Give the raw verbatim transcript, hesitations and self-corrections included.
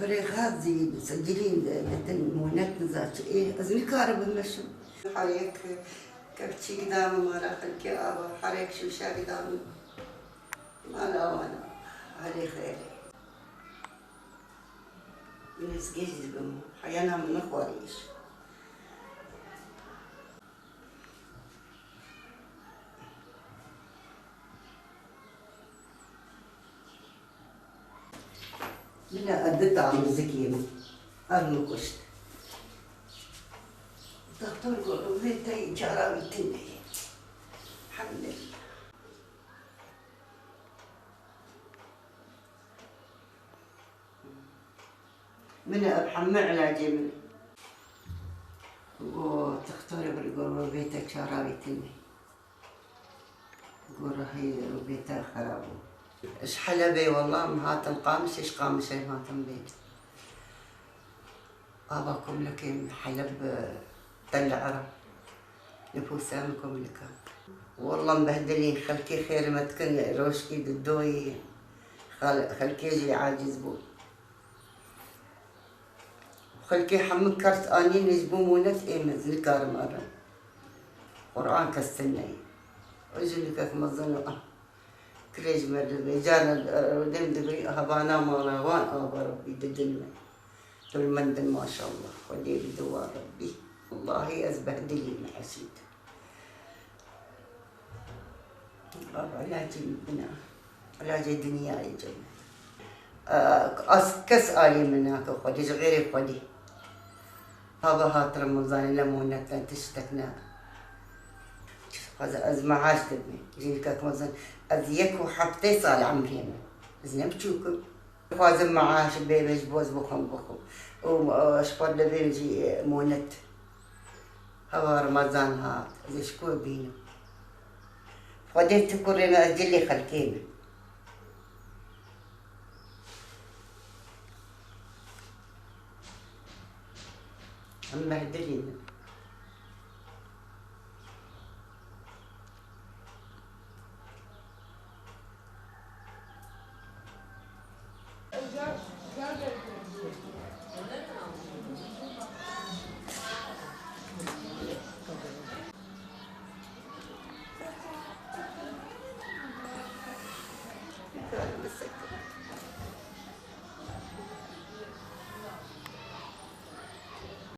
Birê xazî, dilî ditin, mûnet nizaçi. Ê, ez nikaribim meşim. Herek kepçîk da min mala xelkê ava, herek şûşek da min mala wana. Herê xêrê. Min ez gêj dibim. Heyana min nexwarî îş. Bila edita muzikê min. Ev min kuşt. Doktor got, "Vê te çara wî tune ye." Elhamdulillah. Min e, ev hemû ilacê min e. Got, doktorê min got, "Vê te çara wî tune ye." Gorahî rûbê te xerab bû. Ji Helebê wela em hatin Qamişê, ji Qamişê em hatin bê. Ava komlekê min Heleb, e, Tel Ereb. Nifûsa min komlika. Wela em behdilîn, xelkê xêr me dikin, rojkî didoyî. Xel-, xelkê jî aciz bû. Xelkê hemû kert anîne ji bo mûnet ê min, ez nikarim erim. Quran kes tune ye. O jinikek mezin e. Kirê ji me dibe, carna, e, dem digirî, hebana mala wan ava Rebbî didin min. Dulmendin maşallah. Xwedê bide wan Rebbî. Wellahî ez behdilî me Esîd. Baba, ilacê min bina. Ilacê dinyayê cem. As kes alî min nake Xwedê, ji xêrê Xwedê. Hava hat Remezanê ne mûnet ne tiştek ne. Xweza ez meaş dibim. Jinikek mezin. Ez yek û heftê sal emrê min. Ez ne biçûk im. Dixwazim meaş bême ji bo ez bixwim bixwim. Û, e, ji xwe dibêm jî, e, mûnet. Hava Remezan hat, ez ê ji ku bînim? Xwedê tu kurê me, ez cilê xelkê me. Em behdilî ne.